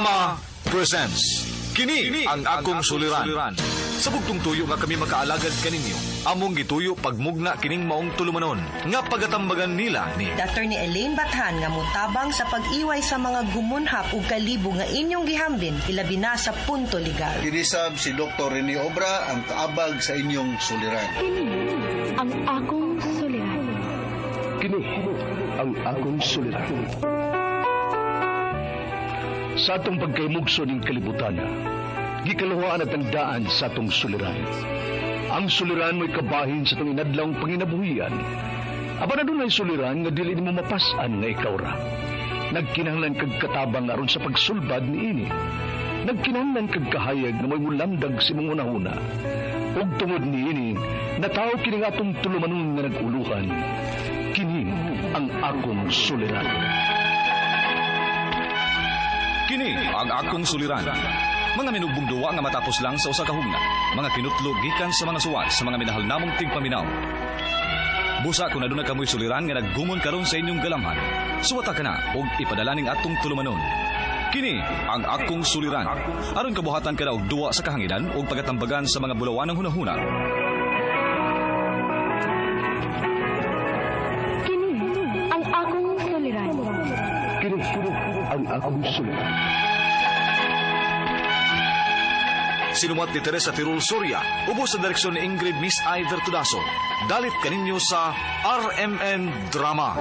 Drama presents Kini ang akong suliran. Sa bugtong tuyo nga kami makaalagad kaninyo, among gituyo pagmugna kining maong tulumanon nga pagatambagan nila ni Attorney Elaine Bathan nga motabang sa pag-iway sa mga gumunhap ug kalibo nga inyong gihambin ilabi na sa punto legal. Kinisab si Dr. Rene Obra ang kaabag sa inyong suliran. Kini ang akong suliran. Kini ang akong suliran. Sa atong pagkaymugso ning kalibutan, gikaluhaan at ang daan sa atong suliran. Ang suliran mo'y kabahin sa atong inadlawng panginabuhian. Apan adunay suliran nga dili nimo mapas-an nga ikaw ra. Nagkinahanglan kag katabang aron sa pagsulbad niini. Nagkinahanglan kag kahayag nga mo'y mulamdag sa imong hunahuna. Ug tungod niini, natawo kini nga atong tulumanon nga nag-uluhan. Kini ang akong suliran. Kini ang akong suliran. Mga minugbong duwa nga matapos lang sa usa ka hugna. Mga kinutlo gikan sa mga suwat sa mga minahal namong tigpaminaw. Busa kung aduna kamoy suliran nga naggumon karon sa inyong galamhan. Suwata ka na og ipadala ning atong tulumanon. Kini ang akong suliran. Aron kabuhatan ka na og duwa sa kahanginan ug pagatambagan sa mga bulawanang hunahuna. Kini ang akong suliran. Kini ang akong suliran. Sinumat ni Teresa Tirul Soria, ubos sa direksyon ni Ingrid Miss I. Vertudaso. Dalit kaninyo sa RMN Drama.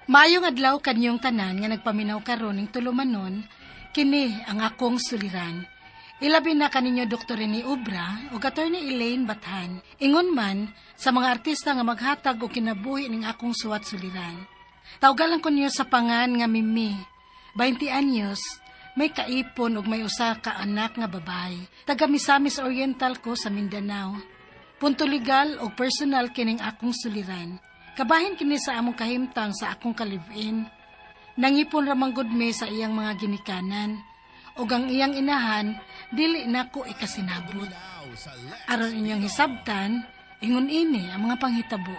Maayong adlaw kanyong tanan nga nagpaminaw karon ning tulumanon, kini ang akong suliran. Ilabi na kaninyo Dr. Rene Obra ug Attorney Elaine Bathan. Ingon man sa mga artista nga maghatag og kinabuhi ning akong suwat suliran. Tawgalan ko niyo sa pangan nga Mimi. 20 anyos, may kaipon ug may usa ka anak nga babae. Taga Misamis Oriental ko sa Mindanao. Punto legal o personal kining akong suliran. Kabahin kini sa among kahimtang sa akong kalivin. Nangipon ra man gud mi sa iyang mga ginikanan. Ug ang iyang inahan, dili nako ikasinabot. Aron inyong hisabtan, ingon ini ang mga panghitabo.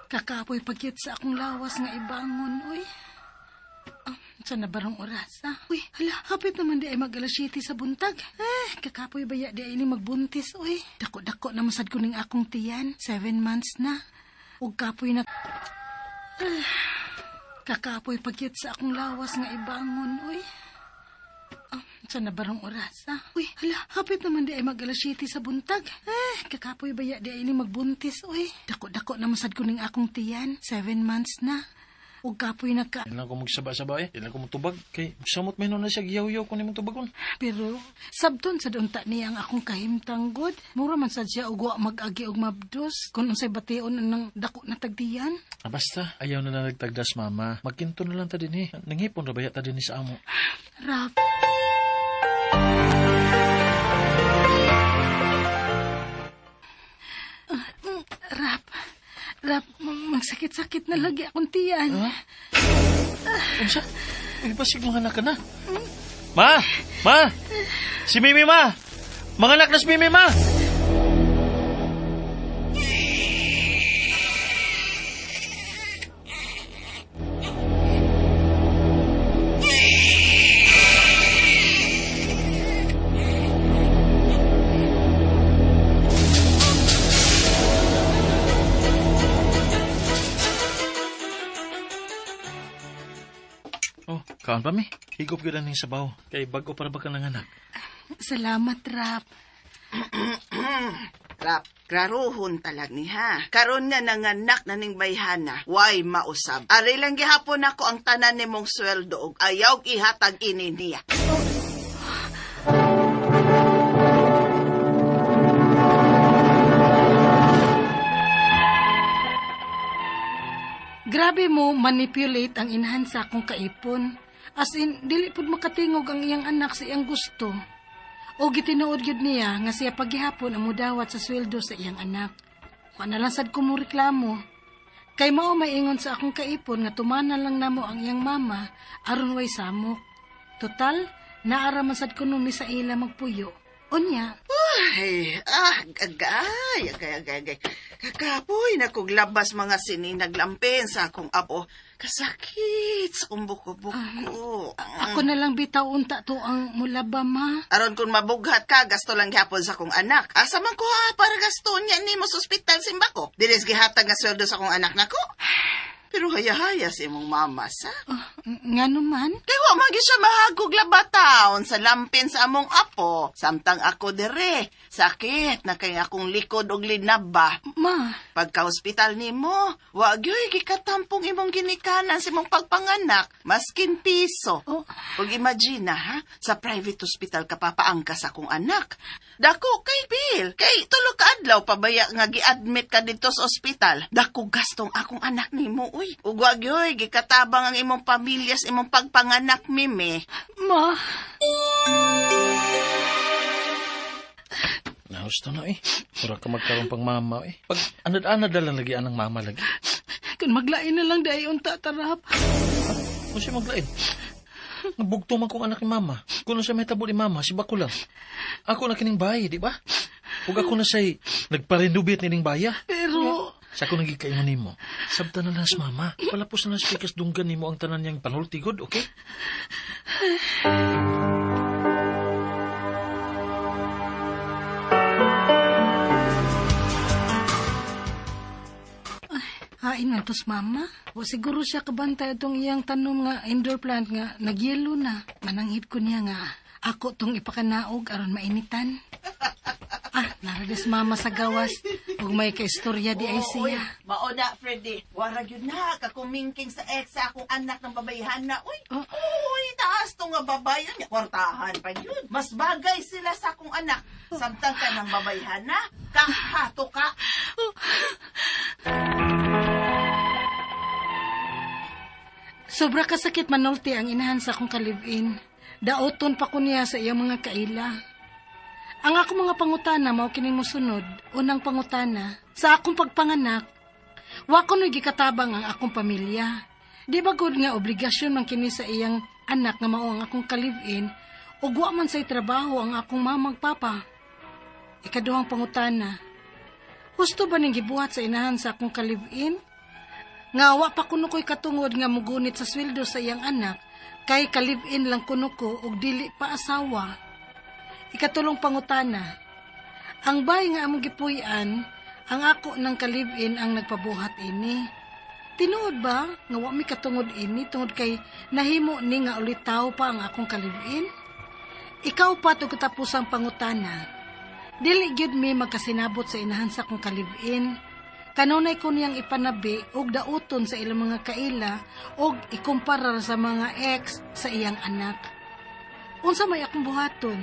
Kakapoy pagyut sa akong lawas nga ibangon, uy. Sa na barong oras, ha? Uy, hala, hapit naman di ay mag alas 7 sa buntag. Eh, kakapoy baya di ay ini magbuntis, uy. Dako-dako na masad ko ning akong tiyan. 7 months na. Ug kapoy na... Kakapoy pagyut sa akong lawas nga ibangon, uy. Sa na barong oras, ha? Uy, hala, hapit naman di ay mag alas 7 sa buntag. Eh, kakapoy baya di ay ini magbuntis, uy. Dako-dako na masad ko ning akong tiyan. 7 months na. Ug kapoy na ka. Ilan ko magsaba-saba eh. Ilan ko magtubag. Kay samot may na siya giyaw-yaw kung imong tubagon. Pero sabton sa unta niya ang akong kahimtang god. Mura man sad siya og wa mag-agi og mabdos kung unsay bation ng dako na tagdiyan. Ah, basta, ayaw na lang nagtagdas, mama. Magkinto na lang ta din eh. Nanghipon ra baya ta din sa amo. Rap. Rap. Rap, magsakit-sakit na lagi akong tiyan. Ha? Unsa? Uy, basig mga anak ka na. Ma! Ma! Si Mimi, ma! Mga anak na si Mimi, ma! Oh, kaon pa mi. Higop gyud ang sabaw. Kay bago para ba ka nanganak? Salamat, Rap. Rap, klaruhon talag ni ha. Karon nga nanganak na ning bayhana, way mausab. Ari lang gihapon ako ang tanan nimong sweldo og ayaw ihatag ini niya. Grabe mo manipulate ang inahan sa akong kaipon. As in, dili pud makatingog ang iyang anak sa iyang gusto. O gitinuod gyud niya nga siya paghihapon ang mudawat sa sweldo sa iyang anak. Wa na lang sad ko mo reklamo. Kay mao maingon sa akong kaipon nga tumana lang namo ang iyang mama aron way samok. Total, naara man sad kuno mi sa ila magpuyo. Unya, Ay, agay, agay, agay, agay. Kakapoy na kog labas mga sininaglampin sa akong apo. Kasakit sa akong buko-buko. Ako na lang bitaw unta to ang mulaba, ma. Aron kung mabughat ka, gasto lang gihapon sa akong anak. Asa man ko ha, para gasto niya nimo sa ospital simba ko. Dilis gihatag nga sweldo sa akong anak nako. Pero haya-haya sa imong mama sa. Oh, ngano man? Kay wa man gyud siya mahagog labataon sa lampin sa among apo. Samtang ako dire, sakit na kay akong likod og linaba. Ma, Pagka-ospital nimo, wa gyud gikatampong imong ginikanan sa imong pagpanganak, maskin piso. Oh. Ug imagine na, ha, sa private hospital ka papaangkas akong anak. Dako kay bill, kay tulo ka adlaw pabaya nga gi-admit ka didto sa ospital. Dako gastong akong anak nimo, uy. Ug wa gyud gikatabang ang imong pamilya sa imong pagpanganak, Mimi. Ma. Nahusto na eh. Mura ka magkaroon pang mama eh. Pag anad-anad na lang lagi anang mama lagi. Kun maglain na lang di unta tarap. Kung siya maglain. Nabugto man kong anak ni mama. Kung ano siya may tabo ni mama, si Bako lang. Ako na kining bayi, di ba? Ug ako na siya'y nagparenubit nining baya. Pero, Sa ako nagikaingon nimo. Sabta na lang sa mama. Palapos na lang sa pikas dunggan nimo ang tanan niyang panultigod, okay? Hain man tos mama. O siguro siya kabantay itong iyang tanom nga indoor plant nga nagyelo na. Mananghid ko niya nga ako tong ipakanaog aron mainitan. Ah, naradas mama sa gawas. Ug may kaistorya di ay siya. Mao na, Freddy. Wara gyud na kakumingking sa ex sa akong anak ng babayhan na. Uy, Oh. uy, taas to nga babayan niya. Kwartahan pa yun. Mas bagay sila sa akong anak. Samtang ka ng babayhan na, kahato ka. Sobra kasakit manulti ang inahan sa akong kalibin. Daoton pa ko niya sa iyang mga kaila. Ang akong mga pangutana mao kining mosunod. Unang pangutana, sa akong pagpanganak, wa ko no'y gikatabang ang akong pamilya. Di ba gud nga obligasyon man kini sa iyang anak nga mao ang akong kalibin ug wa man say trabaho ang akong mamag papa. Ikaduhang pangutana, husto ba ning gibuhat sa inahan sa akong kalibin? Nga wa pa kuno ko'y katungod nga mugunit sa sweldo sa iyang anak, kay kalibin lang kuno ko ug dili pa asawa. Ikatulong pangutana, ang bay nga among gipuy-an, ang ako ng kalibin ang nagpabuhat ini. Tinuod ba nga wa mi katungod ini tungod kay nahimo ni nga ulitaw pa ang akong kalibin? Ikaw pa ug katapusang pangutana. Dili gyud mi magkasinabot sa inahan sa akong kalibin. Kanunay ko niyang ipanabi og dauton sa ilang mga kaila og ikumpara sa mga ex sa iyang anak. Unsa may akong buhaton?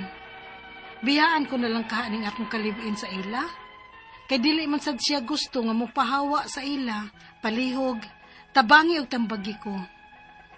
Biyaan ko na lang kahaning akong kalibin sa ila? Kay dili man sad siya gusto nga mopahawa sa ila, palihog, tabangi og tambagi ko.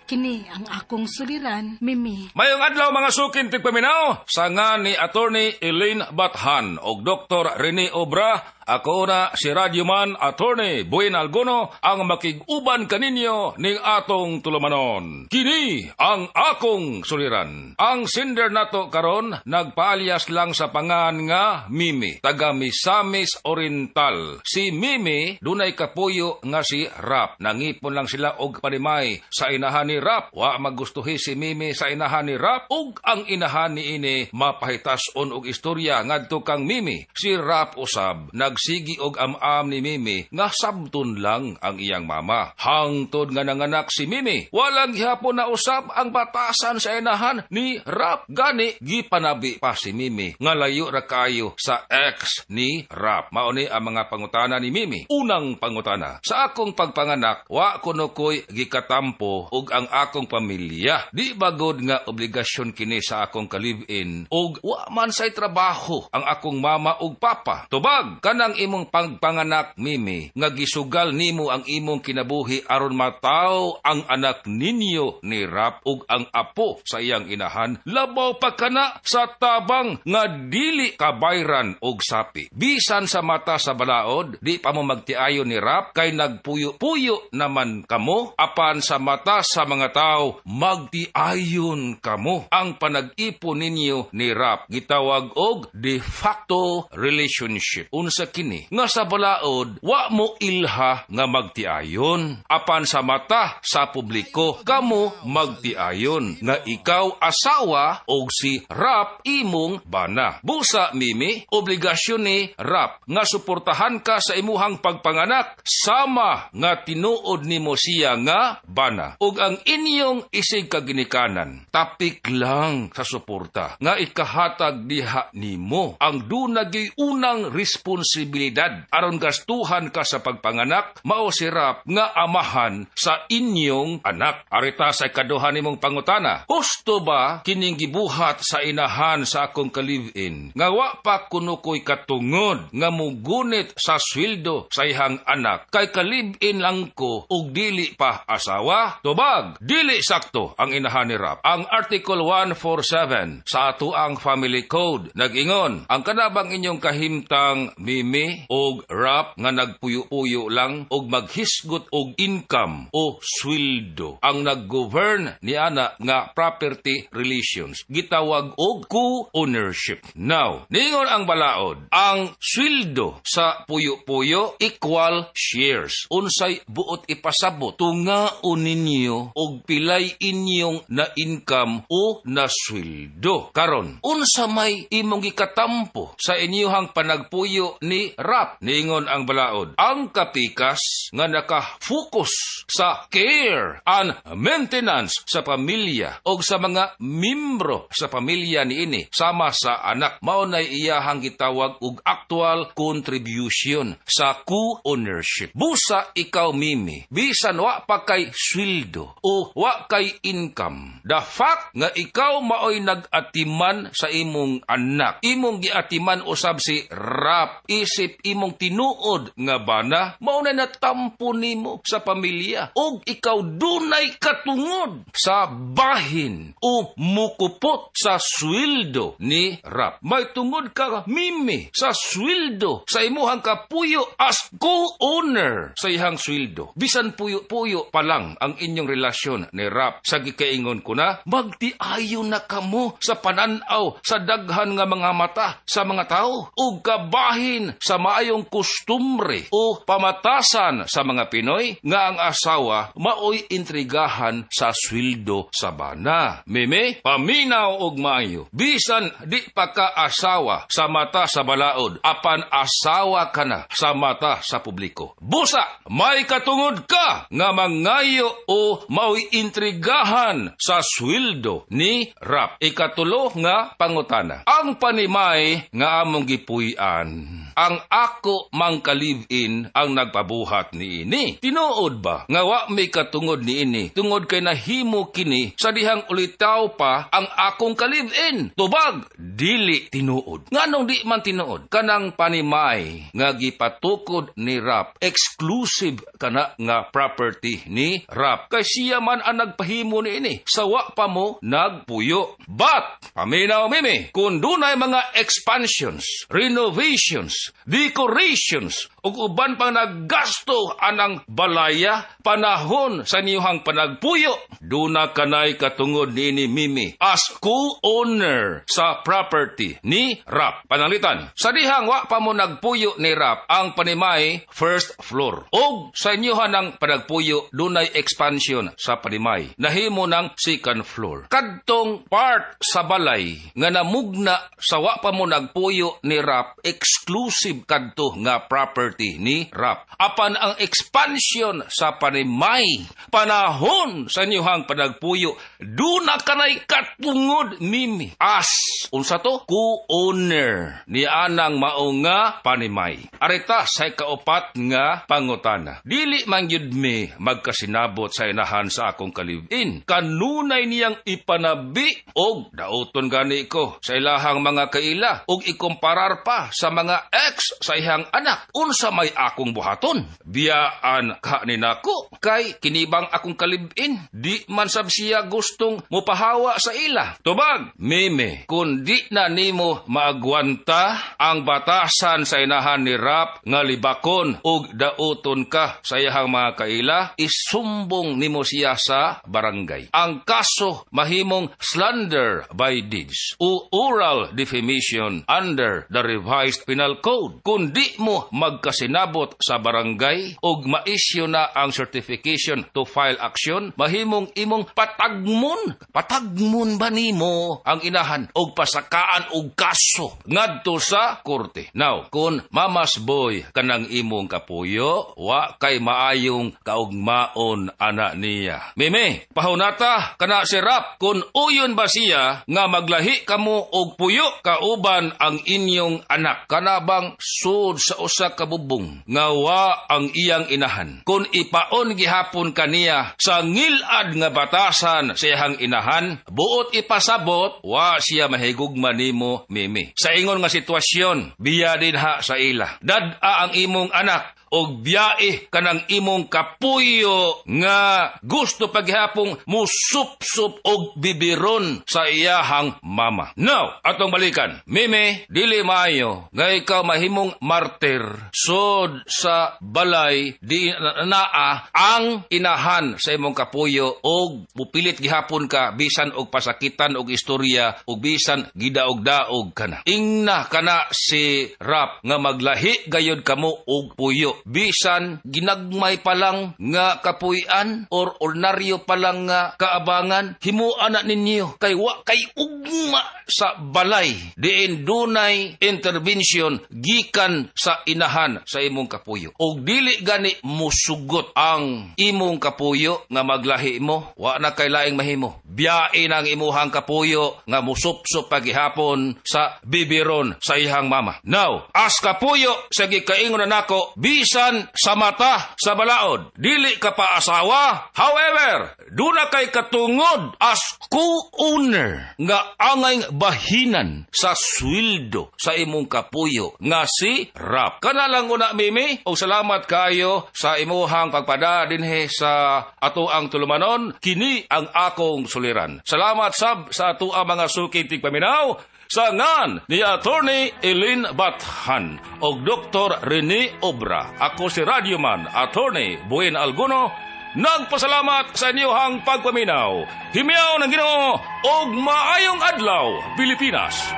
Kini ang akong suliran, Mimi. Mayong adlaw mga sukin tigpaminaw, sa nga ni Attorney Elaine Bathan og Dr. Rene Obra, ako na si Radyoman Attorney Buin Alguno ang makig-uban kaninyo ning atong tulumanon. Kini ang akong suliran. Ang sender nato karon nagpaalias lang sa pangan nga Mimi, taga Misamis Oriental. Si Mimi dunay kapuyo nga si Rap. Nangipon lang sila og panimay sa inahan ni Rap. Wa magustuhi si Mimi sa inahan ni Rap ug ang inahan ni ini mapahitas-on og istorya ngadto kang Mimi. Si Rap usab nagsigi og am-am ni Mimi nga sabton lang ang iyang mama. Hangtod nga nanganak si Mimi, walang gihapon na usab ang batasan sa inahan ni Rap. Gani gipanabi pa si Mimi nga layo ra kayo sa ex ni Rap. Mao ni ang mga pangutana ni Mimi. Unang pangutana, sa akong pagpanganak, wa kuno ko'y gikatampo og ang akong pamilya. Di ba gud nga obligasyon kini sa akong kalib-in og wa man say trabaho ang akong mama ug papa. Tubag kanang Kanang imong pagpanganak, Mimi, nga gisugal nimo ang imong kinabuhi aron mataw ang anak ninyo ni Rap ug ang apo sa iyang inahan, labaw pa kana sa tabang nga dili kabayran og sapi. Bisan sa mata sa balaod, di pa mo magtiayon ni Rap kay nagpuyo-puyo naman kamo, apan sa mata sa mga tao magtiayon kamo. Ang panag-ipon ninyo ni Rap gitawag og de facto relationship. Unsa kini? Nga sa balaod wa mo ilha nga magtiayon, apan sa mata sa publiko kamo magtiayon nga ikaw asawa og si Rap imong bana. Busa, Mimi, obligasyon ni Rap nga suportahan ka sa imuhang pagpanganak sama nga tinuod nimo siya nga bana. Ug ang inyong isig kaginikanan tapik lang sa suporta nga ikahatag diha nimo. Ang dunagyoy unang responsibilidad aron gastuhan ka sa pagpanganak mao si Rap nga amahan sa inyong anak. Arita sa ikaduha nimong pangutana, husto ba kining gibuhat sa inahan sa akong ka-live-in nga wa pa kuno ko'y katungod nga mugunit sa sweldo sa iyang anak kay ka-live-in lang ko ug dili pa asawa? Tubag, dili sakto ang inahan ni Rap. Ang Article 147 sa atoang Family Code nag-ingon, ang kanabang inyong kahimtang, Mimi og Rap, nga nagpuyo-puyo lang og maghisgot og income o sweldo, ang nag-govern ni ana nga property relations gitawag og co-ownership. Now, ningon ang balaod, ang sweldo sa puyo-puyo equal shares. Unsay buot ipasabot? Tungaon ninyo og pilay inyong na income o na sweldo. Karon, unsa may imong gikatampo sa inyuhang panagpuyo ni Rap? Ningon ang balaod, ang kapikas nga naka-focus sa care and maintenance sa pamilya o sa mga membro sa pamilya niini sama sa anak, mao nay iyahang gitawag og actual contribution sa co-ownership. Busa ikaw, Mimi, bisan wa pa kay sweldo o wa kay income, the fact nga ikaw maoy nag-atiman sa imong anak, imong giatiman usab si Rap isip imong tinuod nga bana, mao na natampo nimo sa pamilya ug ikaw dunay katungod sa bahin o mukupot sa sweldo ni Rap. May tungod ka, Mimi, sa sweldo sa imuhang kapuyo as co-owner sa iyang sweldo. Bisan puyo-puyo pa lang ang inyong relasyon ni Rap. Sa gikaingon ko na, magtiayon na kamo sa pananaw sa daghan nga mga mata sa mga tao ug kabahin sa maayong kustumbre o pamatasan sa mga Pinoy nga ang asawa maoy intrigahan sa sweldo sa bana. Mimi, paminaw og maayo. Bisan di pa ka asawa sa mata sa balaod, apan asawa ka na sa mata sa publiko. Busa, may katungod ka nga mangayo o maoy intrigahan sa sweldo ni Rap. Ikatulo nga pangutana. Ang panimay nga among gipuy-an, ang ako mang ka-live-in ang nagpabuhat niini. Tinuod ba nga wa may katungod niini tungod kay nahimo kini sa dihang ulitaw pa ang akong ka-live-in? Tubag, dili tinuod. Nganong di man tinuod? Kanang panimay nga gipatukod ni Rap, exclusive kana nga property ni Rap. Kay siya man ang nagpahimo niini sa wa pa mo nagpuyo. But, paminaw, Mimi, kung dunay mga expansions, renovations, decorations, ug uban pang naggasto anang balaya panahon sa niyuhang panagpuyo, duna kanay katungod niini, Mimi, as co-owner sa property ni Rap. Pananglitan, sa dihang wa pa mo nagpuyo ni Rap, ang panimay first floor. Og sa inyuhan ng panagpuyo, dunay expansion sa panimay. Nahimo ng second floor. Kadtong part sa balay nga namugna sa wa pa mo nagpuyo ni Rap, exclusive kadto nga property property ni Rap. Apan ang expansion sa panimay panahon sa inyuhang panagpuyo, duna kanay katungod, Mimi, as unsa to, co-owner ni anang mao nga panimay. Arita sa ikaupat nga pangutana. Dili man gyud mi magkasinabot sa inahan sa akong kalibin. Kanunay niyang ipanabi og dauton gani ko sa ilahang mga kaila og ikumparar pa sa mga ex sa iyang anak. Unsa may akong buhaton? Biyaan ka ni nako kay kinibang akong kalibin. Di man sab siya gustong mupahawa sa ila. Tubag, Meme, kung di na nimo maagwanta ang batasan sa inahan ni Rap nga libakon og dauton ka sa iyahang mga kaila, isumbong nimo siya sa barangay. Ang kaso mahimong slander by deeds o oral defamation under the revised penal code. Kung di mo magkasinabot sa barangay og ma-issue na ang certification to file action, mahimong imong patagmon. Patagmon ba nimo ang inahan og pasakaan og kaso ngadto sa korte? Now, kung mama's boy kanang imong kapuyo, wa kay maayong kaugmaon ana niya. Meme, pahunata kana si Rap kung uyon ba siya nga maglahi kamo og puyo kauban ang inyong anak. Kana bang sud sa usa ka bubong nga wa ang iyang inahan? Kung ipaon gihapon kaniya sa ngilad nga batasan sa iyang inahan, buot ipasabot, wa siya mahigugma nimo, Mimi. Sa ingon nga sitwasyon, biya dinha sa ila. Dad-a ang imong anak og biyae kanang imong kapuyo nga gusto paghapong musupsup og bibiron sa iyahang mama. Now, atong balikan. Mimi, dili maayo nga ikaw mahimong martir sod sa balay di naa ang inahan sa imong kapuyo og mupilit gihapon ka bisan og pasakitan og istorya og bisan gidaog-daog kana. Ingna kana si Rap nga maglahi gayod kamo og puyo bisan ginagmay pa lang nga kapuy-an or ordinaryo pa lang nga kaabangan, himuan na ninyo kay wa kay ugma sa balay diin dunay intervention gikan sa inahan sa imong kapuyo. Og dili gani musugot ang imong kapuyo nga maglahi mo, wa na kay laing mahimo. Biyain ang imuhang kapuyo nga musupsup pagihapon sa bibiron sa iyang mama. Now, as kapuyo sa gikaingon na nako, bisan sa mata sa balaod, dili ka pa asawa. However, duna kay katungod as co-owner nga angay bahinan sa sweldo sa imong kapuyo nga si Rap. Kana lang una, Mimi, og salamat kayo sa imuhang pagpada dinhi sa ato ang tulumanon. Kini ang akong suliran. Salamat sab sa ato ang mga suki tigpaminaw sa ngan ni Attorney Eileen Bathan og Dr. Rene Obra. Ako si Radyoman Attorney Buen Alguno, nagpasalamat sa inyong pagpaminaw. Himiyaw ng Ginoo og maayong adlaw, Pilipinas.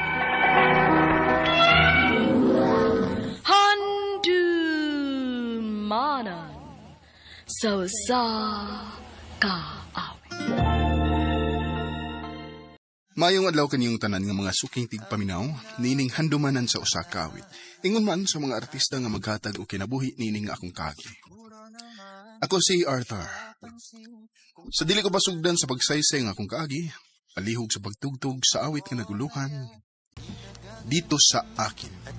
Handumanan sa usa ka awit. Maayong adlaw kaniyong tanan nga mga suking tigpaminaw, niining handumanan sa usa ka awit. Ingon man sa mga artista nga maghatag og kinabuhi niining akong kaagi. Ako si Arthur. Sa dili ko pasugdan sa pagsaysay nga akong kaagi, palihog sa pagtugtog sa awit nga naguluhan dito sa akin.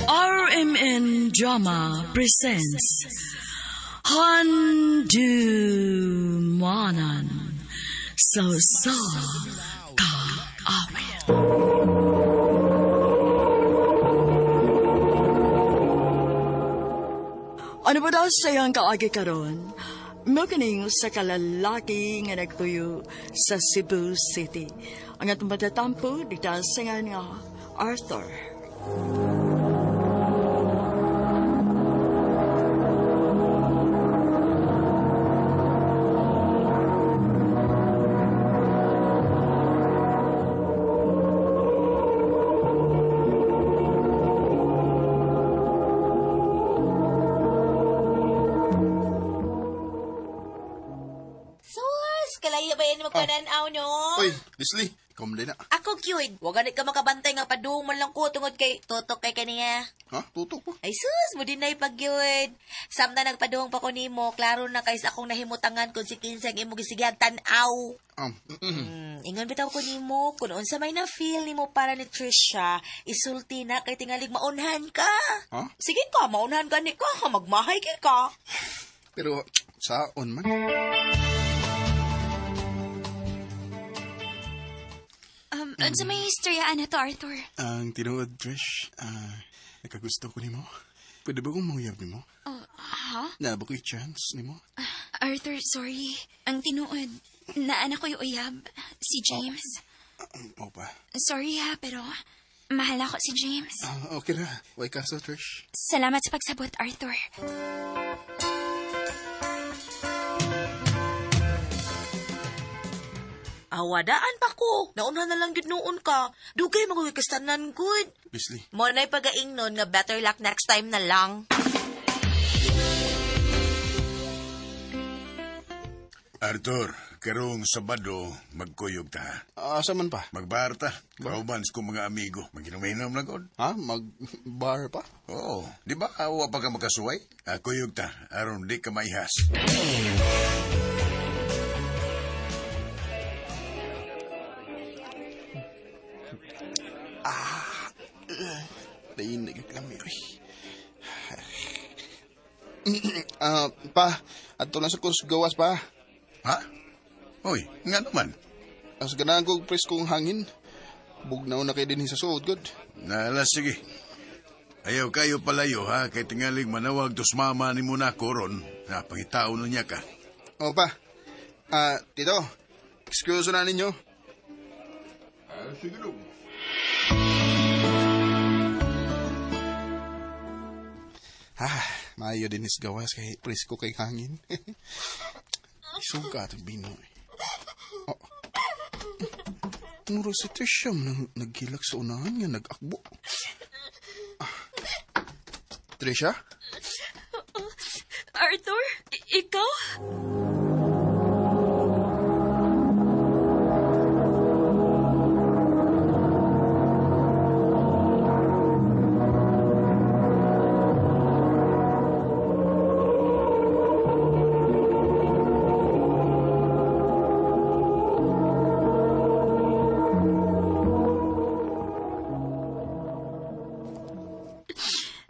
RMN Drama presents Handumanan sa usa ka awit. Ano ba daw sayang kaagi karon? Mao sa kalalaki nga nagpuyo sa Cebu City. Ang atong matatampo dito sa nga Arthur. Sus, Kalayo ba yan magpananaw, no? Uy, Leslie, ikaw mo na. Ako gyud. Wa ganit ka makabantay nga padung man lang ko tungod kay tutok kay kaniya. Ha? Tutok pa? Ay sus, mo dinay pag gyud. Samtang nagpadung pa ko nimo, klaro na kay sa akong nahimutangan kung si kinsa ang imong gisigihag tan-aw. Ingon bitaw ko nimo kung unsa may na feel nimo para ni Trisha, isulti na kay tingalig maunhan ka. Ha? Sige ka, maunhan ka ni ka, magmahay kay ka. Pero saon man? Unsa may istorya na to, Arthur? Ang tinuod, Trish, nakagusto ko nimo. Pwede ba kong mangyab nimo? Oh, ha? Na ba ko'y chance nimo? Arthur, sorry. Ang tinuod, naanak ko yung uyab, si James. Oh, pa. Sorry ha, pero mahal ako si James. Okay na. Way kaso, Trish. Salamat sa pagsabot, Arthur. Awadaan pa ko. Naunhan na lang gid noon ka. Dugay magugikastanan gud. Leslie. Mo na'y pagaingnon nga better luck next time na lang. Arthur, karong Sabado, magkuyog ta. Asa man pa? Magbar ta. Kauban sa kong mga amigo. Maginuminom na god. Ha? Magbar pa? Oo. Di ba awa pa ka makasuway? Kuyog ta, aron di ka maihas. Dayin, nagkaklami. Pa, ato lang sa kurs gawas pa. Ha? Uy, nga naman. As ganahan ko preskong hangin. Bugnaw na kayo din sa suod, god. Nala, sige. Ayaw kayo palayo, ha? Kay tingaling manawag tos mama ni mo na koron. Na, pangitao na niya ka. O pa. Tito, excuse na ninyo. Sige dong. Maayo din is gawas kay presko kay hangin. Isuga atong bino. Oh. Mura si Trisha nang naghilak sa unahan nga nag-akbo. Trisha? Arthur? Ikaw?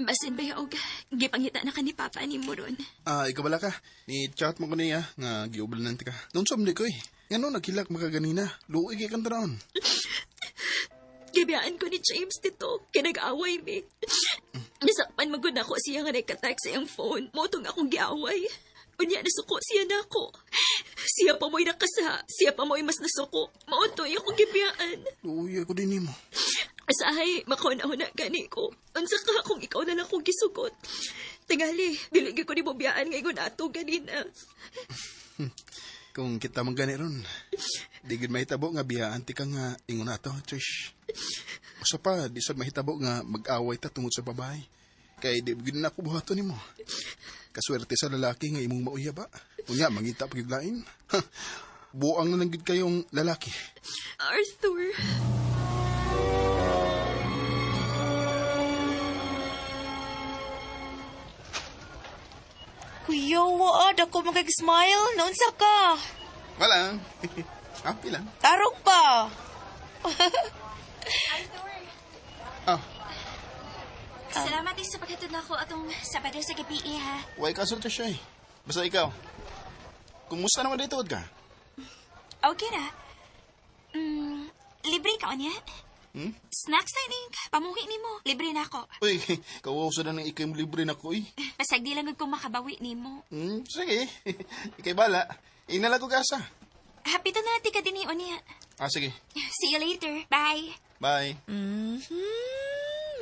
Basin ba yung gipangita na ka ni Papa ni mo ron? Ikaw bala ka. Ni chat mo ko niya nga giublanan ka. Noon sumli ko eh. Ngano naghilak makaganina. Luoy kay kang taon. Gibiyaan ko ni James dito. Kinag-away mi. Nasakpan magud ako siya nga nagka-text sa iyang phone. Motong akong giaway. Unya nasuko siya na ako. Siya pa mo'y nakasa. Siya pa mo'y mas nasuko. Mautoy akong gibiyaan. Luoy ako din mo. Asahay, makauna-una gani ko. Unsa ka kung ikaw na lang kong gisugot. Tingali, dili gyud ko ni bobiyaan ngayon ato ganina. Kung kita man gani ron, di gyud mahitabo nga biyaan ti ka nga ingon ato, Trish. Usa pa, di sad mahitabo nga mag-away ta tungod sa babae. Kay di gyud na ako buhaton nimo. Kaswerte sa lalaki nga imong mauya ba? Unya, mangita pa gyud lain. Buang na lang gyud kayong lalaki. Arthur. Kuya, waad ako magag-smile. Naunsa ka? Wala. Happy lang. Tarong pa. Arthur. Ah. Salamat sa paghatod na ako atong Sabado sa gabi, ha. Way kaso to siya eh. Basta ikaw. Kumusta naman dito ka? Okay ra. Libre ka niya? Hmm? Snacks na ning pamuhi nimo. Libre na ako. Uy, kawaw sa na ng ikay libre na ko eh. Pasag di lang kung makabawi nimo. Sige. Ikay bala. Inala ko gasa. Happy to na ti ka dinhi unya. Ah, sige. See you later. Bye. Bye.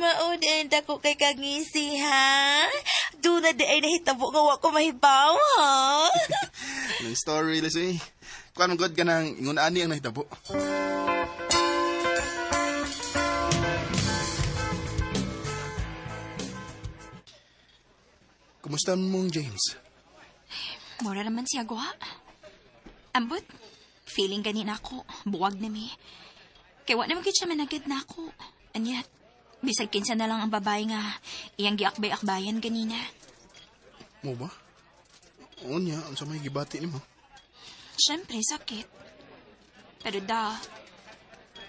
Maud-end ako kay kagngisi, ha? Doon na di ay nahitabo nga wa ko mahibaw, ha? Nang story, Leslie. Kuan god ka nang ingon ani ang nahitabo. Kumusta mong James? Mura naman siya guwa. Ambot, Feeling ganin ako, buwag na mi. Kaya wa naman gid siya managad na ako. Anyat, bisag kinsa na lang ang babae nga iyang giakbay-akbayan ganina. Mo ba? Unya, unsa may gibati nimo? Siyempre, sakit. Pero da,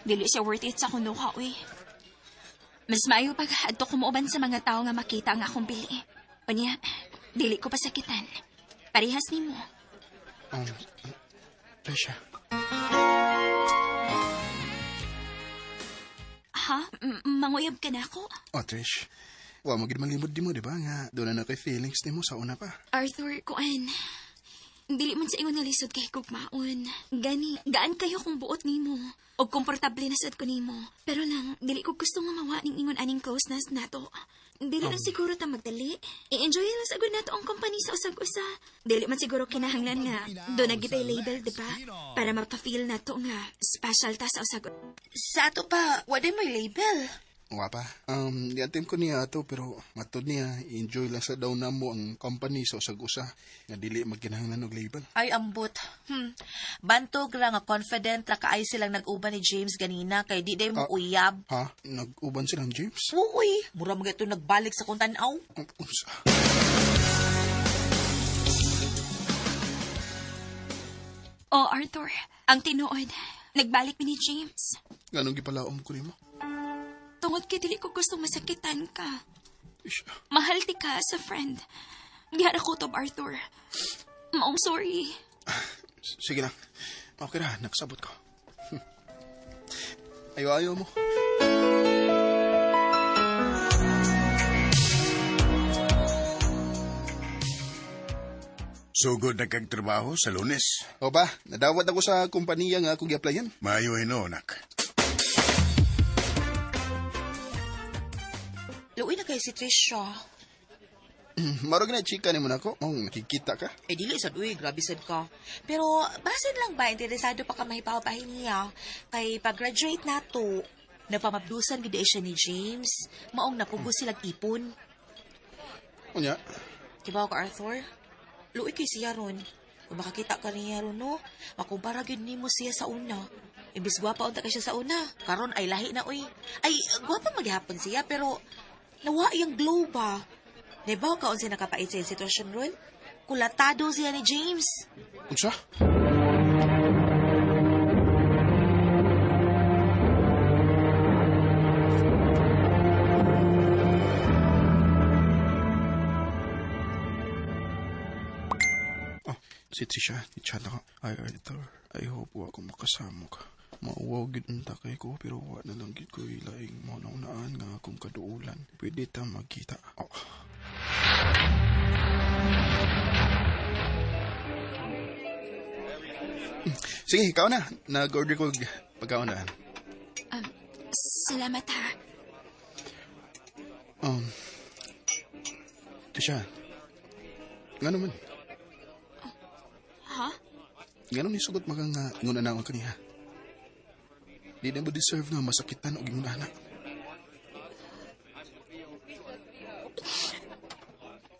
dili siya worth it sa kunuha, uy. Mas maayo pag adto kumuuban sa mga tao nga makita ang akong bili. Unya, dili ko pasakitan. Parehas nimo. Trisha. Ha? Manguyab ka na ako? Oh, Trish. Wa mo gid malimod di mo, di ba? Nga doon na kay feelings nimo sa una pa. Arthur, kuan. Dili man sa ingon nga lisod kay kugmaon. Gani, gaan kayo kung buot nimo. O komportable na sad ko nimo. Pero lang, dili ko gusto nga mawa ning ingon aning closeness nato. Dili lang siguro ta magdali. I-enjoy lang sagud nato ang company sa usag-usa. Dili man siguro kinahanglan nga doon na gitay label, di ba? Para mapa-feel nato nga special ta sa usag. Sa ato pa, wala may label. Wa pa. Diantim ko niya ato pero matod niya enjoy lang sa daw namo ang company sa usag-usa nga dili magkinahanglan og label. Ay, ambot. Bantog ra nga confident ra kaay silang nag-uban ni James ganina kay di day mo uyab. Ha? Nag-uban silang James? Uy, mura mga ito nagbalik sa kong tan-aw. Unsa? Oh, Arthur, ang tinuod, nagbalik mi ni James. Ganong gipalaom ko nimo? Tungod kay dili ko gusto masakitan ka. Ish. Mahal ti ka as a friend. Diha na kutob, Arthur. Maong sorry. Sige lang. Okay ra, nakasabot ko. Ayo-ayo mo. Sugod na kag trabaho sa Lunes. O ba, nadawat ako sa kompanya nga akong gi-applyan. Maayo hinuon, anak. Luoy na kay si Trisha. Marog na chika ni mo nako. Mong nakikita ka. Eh, dili sad, uy, grabe sad ka. Pero, basin lang ba, interesado pa ka mahipaw-pahin niya. Kay pag-graduate na to, napamabdusan gid siya ni James. Maong napugos silang ipon. Unya? Kibaw ka, Arthur? Luoy kay siya ron. Kung makakita ka niya ron, no? Makumpara gyud nimo siya sa una. Imbis gwapa unta kay siya sa una. Karon ay lahi na, uy. Ay, gwapa maghapon siya, pero nawa iyang glow ba? Diba ka unsa nakapait sa iyang sitwasyon ron? Kulatado siya ni James. Unsa? Oh, si Trisha, i-chat ako. Ay, Arthur, I hope wa ko makasama ka. Mauwaw gid unta kay ko pero wa na lang gid ko ilaing mauna-unaan nga akong kaduulan. Pwede ta magkita. Oh. Sige, ikaw na. Nag-order ko pagkaon na. Salamat ha. Trisha, nga naman. Ha? Nga naman isugot magang ingon na ako kaniya. Di na mo deserve nga masakitan o ingon anak.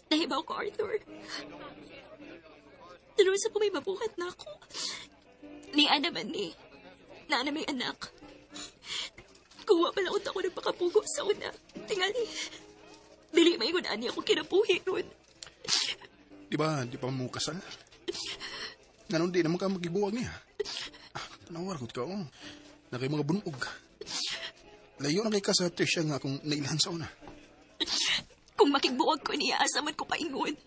Nahibaw ko, Arthur. Pero sa may mabuhat na ako. Ni Ana man ni. Naana may anak. Kuha pala unta ko nagpakapugo sa una. Tingali. Dili maingon ani ako kinabuhi ron. Di ba, di pa mo kasal? Nganon di naman ka magibuwag niya. Panawar ko ka, oh. Na kay mga bunog. Layo na kay ka sa Trisha nga akong nailhan sa una. Kung makigbuwag ko niya, asa man ko paingon.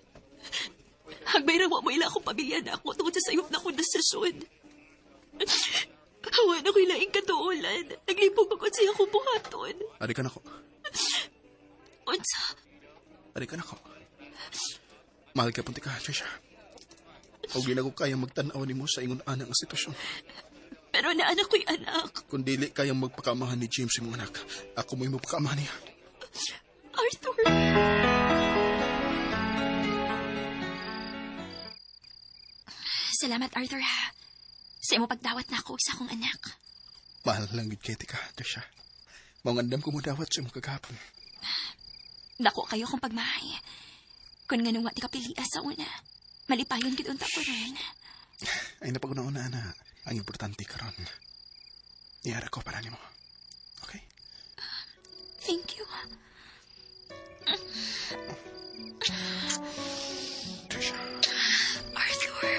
Hagbay rawa mo ila akong pamilya na ako tungod sa sayop na akong desisyon. Hawa na ko'y laing katuulan. Naglipog ako sa akong buhaton. Ari ka na ko. Unsa? Ari ka na ko. Mahal ka punti ka, Trisha. O di na ko kaya magtanaw ni mo sa ingon ana nga sitwasyon. Pero naanak ko'y anak. Kung dili kayang magpakamahan ni James imong anak, ako mo'y magpakamahan niya. Arthur! Salamat, Arthur, ha. Sa imo pagdawat na ako sa akong anak. Mahal lang gid kay ka, Trisha. Maong andam ko mo dawat sa imong kagahapon. Dako kayo kung pagmahay. Kung nga nung wa ti ka pilia sa una, malipayon gid unta ko ron. Ay napaguna-una na. Ang importante karon, niyara ko para nimo. Okay? Thank you. Trisha. Arthur.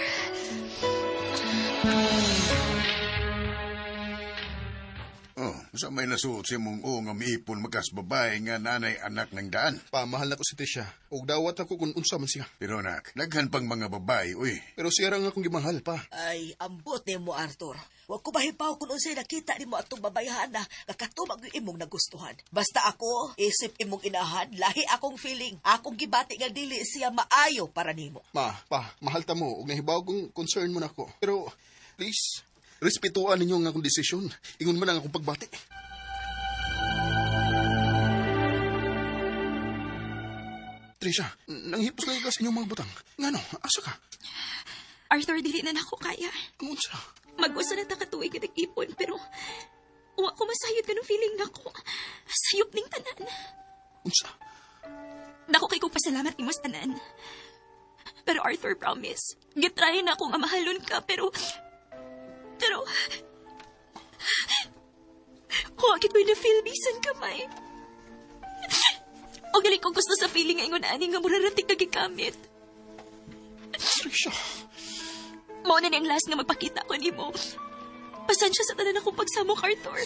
Oh, sa may nasuot si mong o nga miipon makas babae nga nanay anak ng daan. Pa, mahal na ko si Trisha. Ug dawat ako kung unsa man siya. Pero nak, daghan pang mga babae, uy. Pero siya ra nga akong gimahal pa. Ay, ambot nimo Arthur. Wa ko mahibaw kung unsay nakita nimo atong babayhana nga katumag yung imong nagustuhan. Basta ako, isip imong inahan, lahi akong feeling. Akong gibati nga dili siya maayo para nimo. Ma, pa, mahal ta mo ug nahibaw kong concern mo nako. Pero please, respetuan ninyo ang akong desisyon. Ingon man ang akong pagbati. Trisha, nanghipos lagi ka sa inyong mga butang. Ngano, asa ka? Arthur, dili na nako kaya. Ang unsa? Mag-usa na ta ka tuig nga nag-ipon, pero wa ko masayod kanong feeling nako. Sayop ning tanan. Unsa? Dako kay kong pasalamat nimo sa tanan. Pero Arthur, promise, gitry na ako nga mahalon ka, pero wa gid ko'y na-feel bisan kamay. O gali kong gusto sa feeling nga ingon ani nga mura ra tig kagikamit. Trisha. Mao na ni ang last nga magpakita ko nimo. Pasensya sa tanan akong pagsamok, Arthur.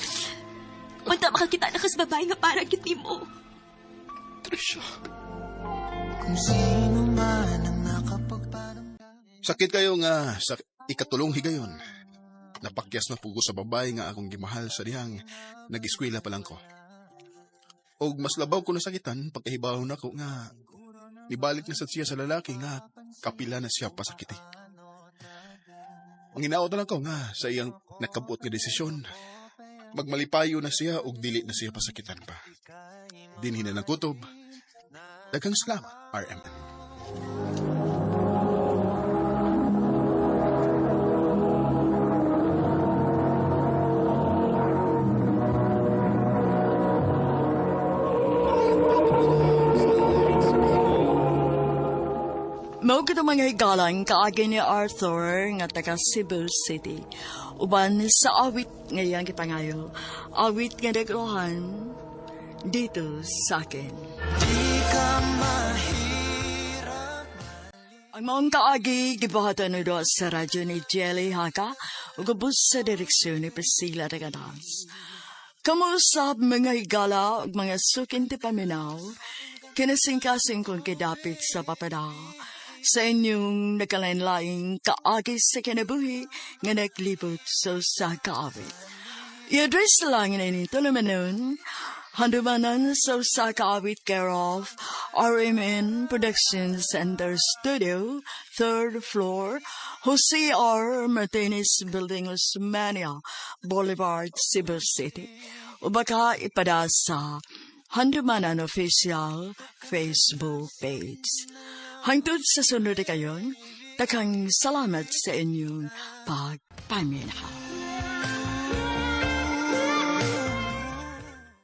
Unta makakita na kas babae nga para gid nimo. Trisha. Kung sino man ang nakapagparamdam. Sakit kayo nga sa ikatulong higayon. Napakyas na pugo sa babae nga akong gimahal sa dihang nag-eskwela pa lang ko. Og mas labaw ko nasakitan pagkahibaw na ko nga nibalik na sad siya sa lalaki nga kapila na siya pasakiti. Ang hinaot na lang ko nga sa iyang nakabot nga desisyon, magmalipayo na siya og dili na siya pasakitan pa. Dinhi na lang kutob. Daghang salamat, RMN. Mao gid ang mga higalan kaagi ni Arthur nga taga Cebu City. Uban sa awit nga iyang gipangayo, awit nga naglohan dito sa akin. Ang maong kaagi gibuhatan na do sa radyo ni Jelly Haka ug ubos sa direksyon ni Priscilla Reganas. Kamuusab mga higala ug mga sukin ti paminaw, kinasingkasing kong kidapit sa papada sa inyong nagkalain-laing kaagi sa kinabuhi nga naglibot sa usa ka awit. I-address lang ini tulumanon, handumanan sa usa ka awit care of RMN Production Center Studio, 3rd floor, Jose R. Martinez Building, Osmeña Boulevard, Cebu City. O baka ipada sa Handumanan Official Facebook page. Hangtod sa sunod kayon, daghang salamat sa inyong pagpaminaw.